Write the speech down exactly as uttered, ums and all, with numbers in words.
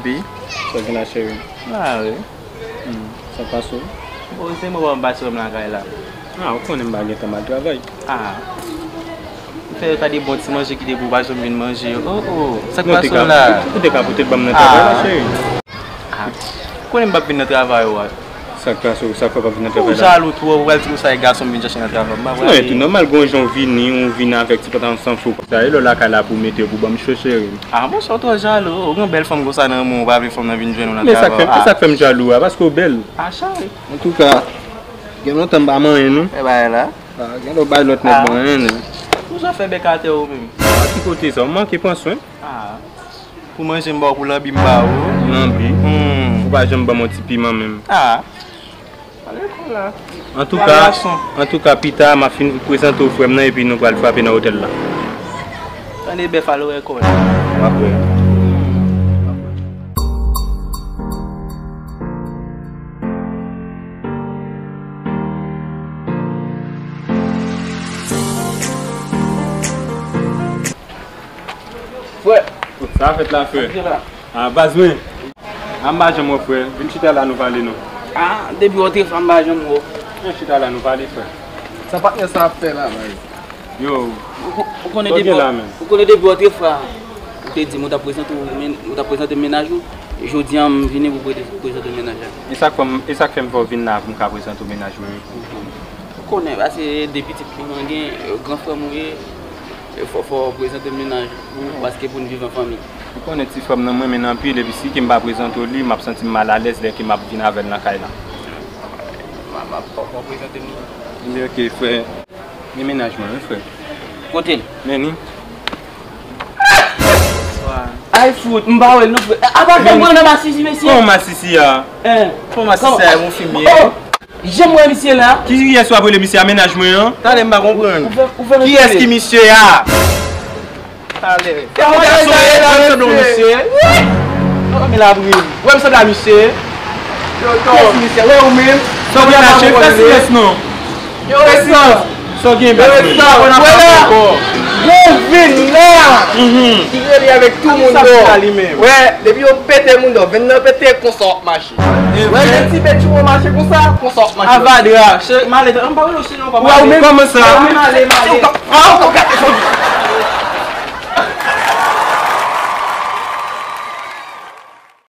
Pi? Sa gen la, cheri? Ah, wi. Hmm, sa k pase w? Bon, se mwen pa m pase m lakay la. Ah, ou konnen m pa gen tan m al travay. Ah. M fè yo ta de bon ti manje ki te pou w pa janm vin manje yo. Oh, oh. Sa k pase w la? Ou te ka pote l ban m nan travay la, cheri. Ah. Ou konnen m p ap vin nan travay ou a. Sa k pase w? Sa k fè w p ap vin nan travay la? Ou jalou twòp, ou pral di konsa e gason m vin chache nan travay m, pa vre? Non, e tou nòmal, gon jan w vini, ou vin avèk ti pantalon san fou konsa. E lè w lakay la pou w mete yo pou ban m cho, cheri. Ah, monchè, w twò jalou. Ou gen bèl fanm konsa nan men w, ou pa vle fanm nan vin jwenn ou nan travay. Men sa k fè, e sa k fè m jalou a, paske w bèl. Ah, cheri. Antouka, gen lontan m pa manyen, non. E bagay la. Ah, gen lè w bay lòt nèg manyen, non. Ou jan fè bèk atè ou menm. Ah, ki kote sa? Ou manke pran swen. Ah. Pou manje m ba w, pou lanbi m ba ou. Lanbi? Hmm. Ou pa janm ban m yon ti piman menm. Ah. Antouka, antouka, pita, m ap fin prezante w frè m nan, epi nou pral frape nan otèl la. Tande bèf al wè kò l. W ap wè. Frè. Sa fèt la, frè? Antre la. Ah, baz mwen. Ah, m pa janm wè w, frè. Vin chita la, nou pale, non. Ah, depi w antre, frè, m pa janm wè w. Vin chita la, nou pale, frè. Sa patnè sa ap fè la, baz? Yo. Ou ko-, ou konnen depi, ou konnen depi w antre, frè, ou te di m ou t ap prezante w men-, ou t ap prezante m mennaj ou. Jodi a, m vini pou pre-, prezante w mennaj la. E sa k fè m, e sa k fè m fè w vin la pou m ka prezante w mennaj mwen, wi. Ou konnen, paske de pitit manman gen, gran frè m ou ye. E fò, fò w prezante m mennaj ou, paske pou n viv an fanmi. Ou konnen ti frè m nan m renmen l anpil, epi si ke m pa prezante w li, m ap santi m malalèz lè ke m ap vin avè l nan kay la. M ap, m ap, fò, fò w prezante m li. Ebyen, oke, frè. Men mennaj mwen, wi, frè. Kote l? Men li. Ay, fout, m pa wè l non, frè. Apa fè m pran nan masisi, mesye? Kòman masisi a? Kòman masisi a, yon fimye? Jan m wè misye la. Kiyès w ap rele misye a, mennaj mwen an? Talè m pa konprann. Ou fè, ou fè nou. Kiyès ki misye a? Talè. Yon gason e, wè m sanble yon misye. Ou wè m sanble a misye. Kiyès ki misye? Wè ou menm. Sa w gen mache, fè silans non. Yo, Resan. Sa w gen, baz mwen? Yo, Resan. Wè la. Gon vin la. Mhm. Ki rele avèk tout moun yo. Wè, depi yo pete moun yo, vin nan pete, konsa w ap mache. Wè, gen ti bèt yo mache konsa, konsa w ap mache. Avadra, malè, an pa wè yo chine, an pa malè. Kòman sa? Malè, malè. Ah, ou gate sa w di.